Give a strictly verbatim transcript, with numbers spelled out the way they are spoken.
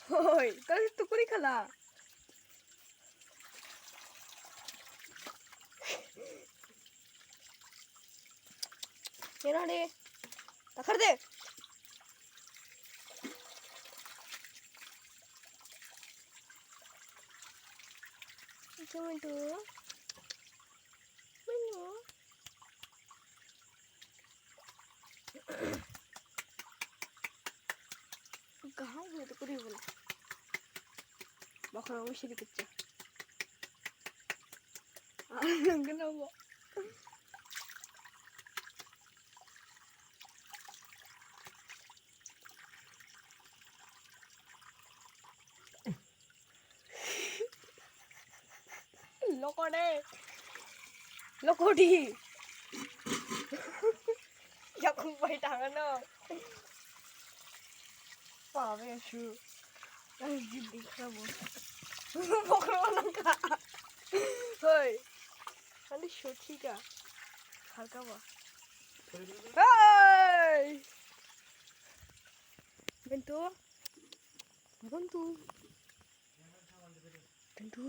Hoi, tadi tukuri khala. Kena de. Takar de. Itu itu. Menu. Kaham gitu kuri bol. Bakra wisi dikit ya. Ah, nang kena bo. Lokode. Lokodi. Yakung pai tangano. Pabe su. Ang jibdi khabo. Bokro nangka. Hoi. Ani sothika. Halka ba. Hoi. Bentu. Bentu. Bentu.